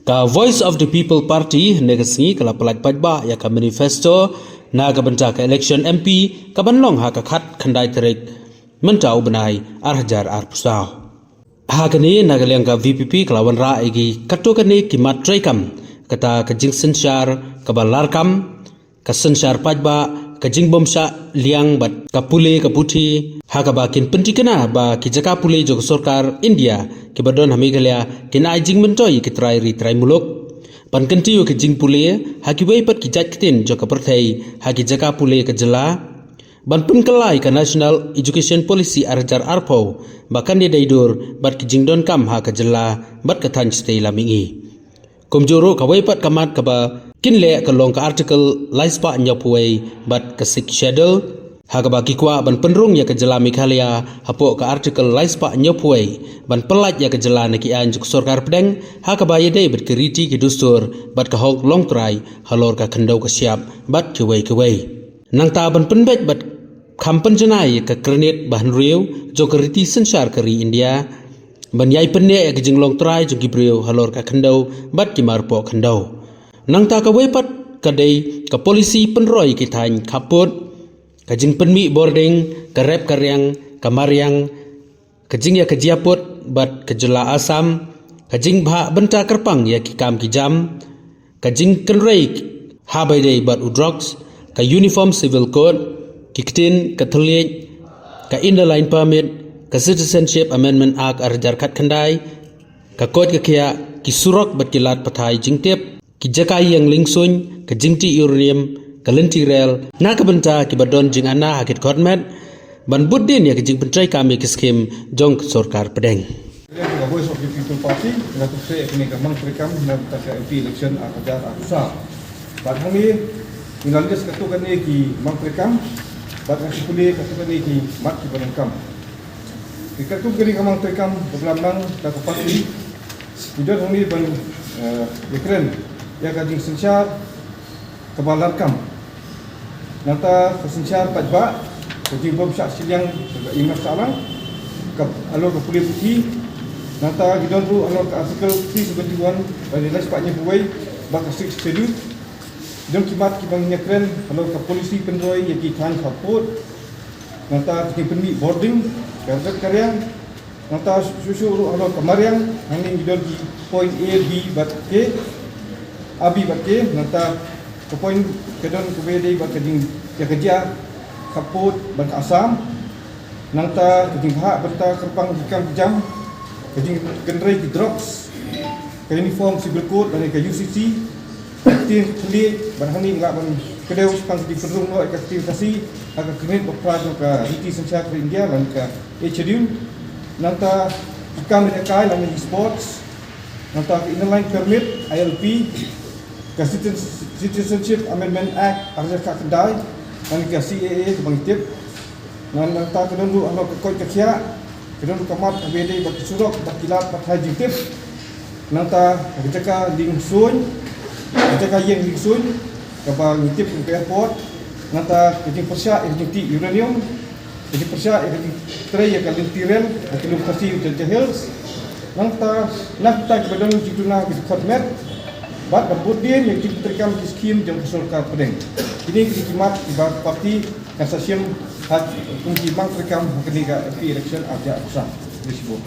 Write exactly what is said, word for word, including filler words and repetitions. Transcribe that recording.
Ka Voice of the People Party ne ka sngi ka la pyllait paidbah ïa ka manifesto na ka bynta ka election M P ka ban long ha ka khat khyndai tarik mynta u bnai ar hajar arphew saw. Ha kane na ka liang ka V P P ka la wanrah ïa ki katto katne ki mat treikam, kata ka jingsynshar kaba larkam, ka synshar paidbah, ka jingbymshah liang bad ka pule ka puthi, ha kaba kin pynthikna ba ki jaka pule jong ka sorkar India kiba don ha Meghalaya kin ai jingmyntoi ïa ki trai ri trai muluk. Ban kyntiew ïa ka jingpule ha kiwei pat ki jait ktien jong ka pyrthei ha ki jaka pule ka jylla. Ban pynkylla ïa ka National Education Policy ar hajar arphew ba kan ïadei dur bad ki jingdonkam ha ka jylla bad ka thaiñ shatei lam mihngi. Kumjuh ruh kawei pat ka mat kaba kin leh ka long ka Article laispah hynñiewphew wei bad ka Sixth Schedule, ha kaba ki kwah ban pynrung ïa ka jylla Meghalaya hapoh ka Article laispah hynñiewphew wei ban pyllait ïa ka jylla na ki aiñ jong ka sorkar pdeng, ha kaba ïadei bad ki riti ki dustur bad ka hok longtrai halor ka khyndew ka shyiap bad kiwei kiwei. Nangta ban pynbeit bad kham pynjanai ïa ka kyrnit ba hynriew jong ka riti synshar ka ri India, ban ïai pynneh ïa ka jinglong trai jong ki briew halor ka khyndew bad ki marpoh khyndew. Nangta kawei pat ka dei ka policy pynroi ki thaiñ khappud, ka jingpynmih bording, ka rep ka riang, ka mariang, ka jingïakajia pud bad ka jylla Assam, ka jingbhah bynta kyrpang ïa ki kam ki jam, ka jingkynrei ha ba ïadei bad u drugs, ka Uniform Civil Code, ki ktien ka thylliej, ka Inner Line Permit, ka Citizenship Amendment Act ar hajar khatkhyndai, ka koit ka khiah, ki surok bad ki lad pathai jingtip, ki jaka ïeng liengsuiñ, ka jingtih uranium, ka lynti rel na ka bynta kiba don jingana ha ki dkhot met, ban bud dien ïa ka jingpyntreikam ïa ki skhim jong ka sorkar pdeng. Ka Voice of the People Party nga la trei ïa kane ka mang treikam na ka bynta ka M P election ar hajar arphew saw. Bad hangne ngi la list katto katne ki mang treikam bad nga shu pule katto katne ki mat kiba donkam. Ki katto katne ki mang treikam ba la mang da ka party, ngi don hangne ban, eh, ïakren ïa ka jingsynshar kaba larkam. Nangta ka synshar paidbah, ka jingbymshah shiliang, ka imar sahlang, ka halor ka pule puthi. Nangta ngi don ruh halor ka Article three seventy-one, ka laispah hynñiewphew wei bad ka Sixth Schedule. Ngi don ki mat kiba ngin ïakren halor ka policy pynroi ïa ki thaiñ khappud. Nangta ka jingpynmih bording, ka rep ka riang. Nangta shuh shuh ruh halor ka mariang, hangne ngi don ki point A, B bad K, A, B bad K. Nangta ka point ka don kaba ïadei bad ka jingïakajia khappud bad ka Assam. Nangta ka jingbhah bynta kyrpang ki kam ki jam, ka jingkynrei ki drugs, ka Uniform Civil Code lane ka U C C, ka ktien thylliej, bad hangne ngi lah ban kdew shaphang ka jingpynrung noh ïa ka ktien Khasi ha ka kyrnit ba phra jong ka riti synshar ka ri India lane ka Eighth Schedule. Nangta ki kam ïalehkai lane ki sports. Nangta ka Inner Line Permit, I L P, ka Citizen-, Citizenship Amendment Act ar hajar khatkhyndai lane ka C A A kaba ngi tip. Ngan nangta ka don ruh halor ka koit ka khiah, ka don ruh ka mat kaba ïadei bad ki surok bad ki lad pathai jingtip. Nangta ka jaka liengsuiñ, ka jaka ïeng liengsuiñ kaba ngi tip kum ka airport. Nangta ka jingpyrshah ïa ka jingtih uranium, ka jingpyrshah ïa ka jingtrei ïa ka lynti rel ha ki lum Khasi Jaintia Hills. Nangta na ka bynta kiba don jingduna ki dkhot met bad ban bud dien ïa ka jingtreikam ki skhim jong ka sorkar pdeng. Kine ki dei ki mat kiba ka party kan sa shim ha kum ki mang treikam ha kane ka M P election ar hajar arphew saw. Khublei shibun.